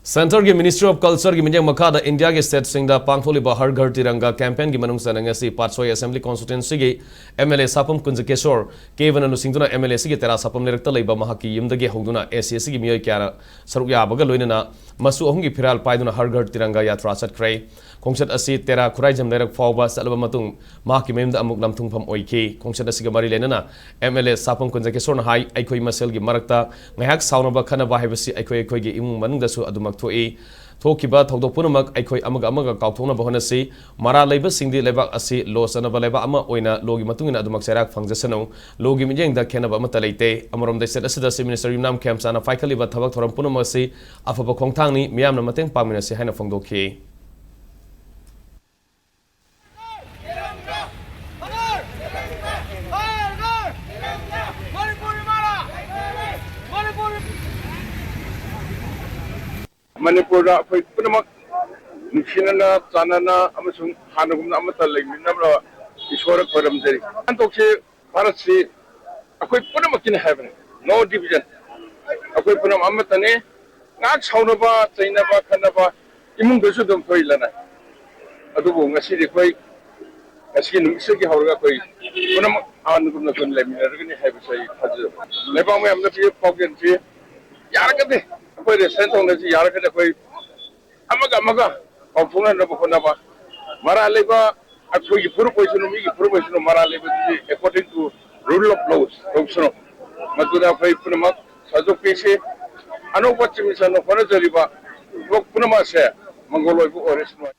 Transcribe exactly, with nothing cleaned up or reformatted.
Centreꯒꯤ Ministry of Cultureꯒꯤ ꯃꯤꯠꯌꯦꯡ ꯃꯈꯥꯗ ꯏꯟꯗꯤꯌꯥꯒꯤ stateꯁꯤꯡꯗ ꯄꯥꯡꯊꯣꯛꯂꯤꯕ ꯍꯔ ꯘꯔ ꯇꯤꯔꯪꯒꯥ campaignꯒꯤ ꯃꯅꯨꯡ ꯆꯟꯅ ꯉꯁꯤ ꯄꯥꯠꯁꯣꯏ Assembly constituencyꯒꯤ MLA ꯁꯥꯄꯝ ꯀꯨꯟꯖꯀꯦꯁꯣꯔ ꯀꯦꯕꯅ ꯂꯨꯆꯤꯡꯗꯨꯅ MLAꯁꯤꯒꯤ ꯇꯦꯔꯥ ꯁꯥꯄꯝ ꯂꯩꯔꯛꯇ ꯂꯩꯕ ꯃꯍꯥꯛꯀꯤ ꯌꯨꯝꯗꯒꯤ ꯍꯧꯗꯨꯅ ACACꯒꯤ ꯃꯤꯑꯣꯏ ꯀꯌꯥꯅ ꯁꯔꯨꯛ ꯌꯥꯕꯒ ꯂꯣꯏꯅꯅ ꯃꯆꯨ ꯑꯍꯨꯝꯒꯤ ꯐꯤꯔꯥꯜ ꯄꯥꯏꯗꯨꯅ ꯍꯔ ꯘꯔ ꯇꯤꯔꯪꯒꯥ ꯌꯥꯇ꯭ꯔꯥ ꯆꯠꯈ꯭ꯔꯦ꯫ ꯈꯣꯡꯆꯠ ꯑꯁꯤ ꯇꯦꯔꯥ ꯈꯨꯔꯥꯏꯖꯝ ꯂꯩꯔꯛ ꯐꯥꯎꯕ ꯆꯠꯂꯕ ꯃꯇꯨꯡ ꯃꯍꯥꯛꯀꯤ ꯃꯌꯨꯝꯗ ꯑꯃꯨꯛ ꯂꯝꯊꯨꯡꯐꯝ ꯑꯣꯏꯈꯤ꯫ ꯈꯣꯡꯆꯠ ꯑꯁꯤꯒ ꯃꯔꯤ ꯂꯩꯅꯅ MLA ꯁꯥꯄꯝ ꯀꯨꯟꯖꯀꯦꯁꯣꯔꯅ ꯍꯥꯏ, ꯑꯩꯈꯣꯏ ꯃꯁꯦꯜꯒꯤ ꯃꯔꯛꯇ ꯉꯥꯏꯍꯥꯛ ꯁꯥꯎꯅꯕ ꯈꯠꯅꯕ ꯍꯥꯏꯕꯁꯤ ꯑꯩꯈꯣꯏ ꯑꯩꯈꯣꯏꯒꯤ ꯏꯃꯨꯡ ꯃꯅꯨꯡꯗꯁꯨ ꯑꯗꯨꯃꯛ ꯊꯣꯛꯏ꯫ ꯊꯣꯛꯈꯤꯕ ꯊꯧꯗꯣꯛ ꯄꯨꯝꯅꯃꯛ ꯑꯩꯈꯣꯏ ꯑꯃꯒ ꯑꯃꯒ ꯀꯥꯎꯊꯣꯛꯅꯕ ꯍꯣꯠꯅꯁꯤ꯫ ꯃꯔꯥꯜ ꯂꯩꯕꯁꯤꯡꯗꯤ ꯂꯩꯕꯥꯛ ꯑꯁꯤ law ꯆꯠꯅꯕ ꯂꯩꯕꯥꯛ ꯑꯃ ꯑꯣꯏꯅ lawꯒꯤ ꯃꯇꯨꯡ ꯏꯟꯅ ꯑꯗꯨꯃꯛ ꯆꯩꯔꯥꯛ ꯐꯪꯖꯁꯅꯨ꯫ Lawꯒꯤ ꯃꯤꯠꯌꯦꯡꯗ ꯈꯦꯠꯅꯕ ꯑꯃꯠꯇ ꯂꯩꯇꯦ꯫ ꯑꯃꯔꯣꯝꯗ state ꯑꯁꯤꯗ Chief Minister ꯌꯨꯝꯅꯥꯝ ꯈꯦꯝꯆꯥꯅ ꯄꯥꯏꯈꯠꯂꯤꯕ ꯊꯕꯛ ꯊꯧꯔꯝ ꯄꯨꯝꯅꯃꯛ ꯑꯁꯤ ꯑꯐꯕ ꯈꯣꯡꯊꯥꯡꯅꯤ, ꯃꯤꯌꯥꯝꯅ ꯃꯇꯦꯡ ꯄꯥꯡꯃꯤꯟꯅꯁꯤ ꯍꯥꯏꯅ ꯐꯣꯡꯗꯣꯛꯈꯤ꯫ ꯃꯅꯤꯄꯨꯔꯗ ꯑꯩꯈꯣꯏ ꯄꯨꯝꯅꯃꯛ ꯅꯨꯡꯁꯤꯅꯅ ꯆꯥꯟꯅꯅ ꯑꯃꯁꯨꯡ ꯍꯥꯟꯅꯒꯨꯝꯅ ꯑꯃꯠꯇ ꯂꯩꯃꯤꯟꯅꯅꯕ ꯏꯁꯣꯔꯗ ꯈꯣꯏꯔꯝꯖꯔꯤ꯫ ꯍꯟꯗꯣꯛꯁꯤ ꯚꯥꯔꯠꯁꯤ ꯑꯩꯈꯣꯏ ꯄꯨꯝꯅꯃꯛꯀꯤꯅꯤ ꯍꯥꯏꯕꯅꯤ, no division꯫ ꯑꯩꯈꯣꯏ ꯄꯨꯝꯅꯃꯛ ꯑꯃꯠꯇꯅꯤ꯫ ꯉꯥꯏꯍꯥꯛ ꯁꯥꯎꯅꯕ, ꯆꯩꯅꯕ, ꯈꯠꯅꯕ ꯏꯃꯨꯡꯗꯁꯨ ꯑꯗꯨꯝ ꯊꯣꯛꯏ ꯂꯅꯥꯏ꯫ ꯑꯗꯨꯕꯨ ꯉꯁꯤꯗꯤ ꯑꯩꯈꯣꯏ ꯉꯁꯤꯒꯤ ꯅꯨꯃꯤꯠꯁꯤꯗꯒꯤ ꯍꯧꯔꯒ ꯑꯩꯈꯣꯏ ꯄꯨꯝꯅꯃꯛ ꯍꯥꯟꯅꯒꯨꯝꯅ ꯑꯩꯈꯣꯏ ꯂꯩꯃꯤꯟꯅꯔꯒꯅꯤ ꯍꯥꯏꯕꯁꯦ ꯑꯩ ꯊꯥꯖꯖꯕ꯫ ꯂꯩꯕꯥꯛ ꯃꯌꯥꯝꯗ ꯄꯤꯕ ꯄꯥꯎꯖꯦꯜꯁꯤ ꯌꯥꯔꯒꯗꯤ ꯑꯩꯈꯣꯏ ꯔꯦꯁꯟ ꯇꯧꯅꯁꯤ, ꯌꯥꯔꯒꯗꯤ ꯑꯩꯈꯣꯏ ꯑꯃꯒ ꯑꯃꯒ ꯄꯥꯎꯊꯣꯛꯅꯅꯕ ꯍꯣꯠꯅꯕ꯫ ꯃꯔꯥꯜ ꯂꯩꯕ ꯑꯩꯈꯣꯏꯒꯤ ꯐꯨꯔꯨꯞ ꯑꯣꯏꯁꯅꯨ, ꯃꯤꯒꯤ ꯐꯨꯔꯨꯞ ꯑꯣꯏꯁꯅꯨ, ꯃꯔꯥꯜ ꯂꯩꯕꯗꯨꯗꯤ according to rule of law ꯇꯧꯁꯅꯨ꯫ ꯃꯗꯨꯅ ꯑꯩꯈꯣꯏ ꯄꯨꯝꯅꯃꯛ ꯁꯥꯖꯣꯛꯄꯤꯁꯤ꯫ ꯑꯅꯧꯕ ꯆꯤꯃꯤꯁꯟꯅ ꯍꯣꯠꯅꯖꯔꯤꯕ ꯊꯕꯛ ꯄꯨꯝꯅꯃꯛ ꯑꯁꯦ ꯃꯪꯒꯣꯜ ꯑꯣꯏꯕ ꯑꯣꯏꯔꯁꯅꯨ꯫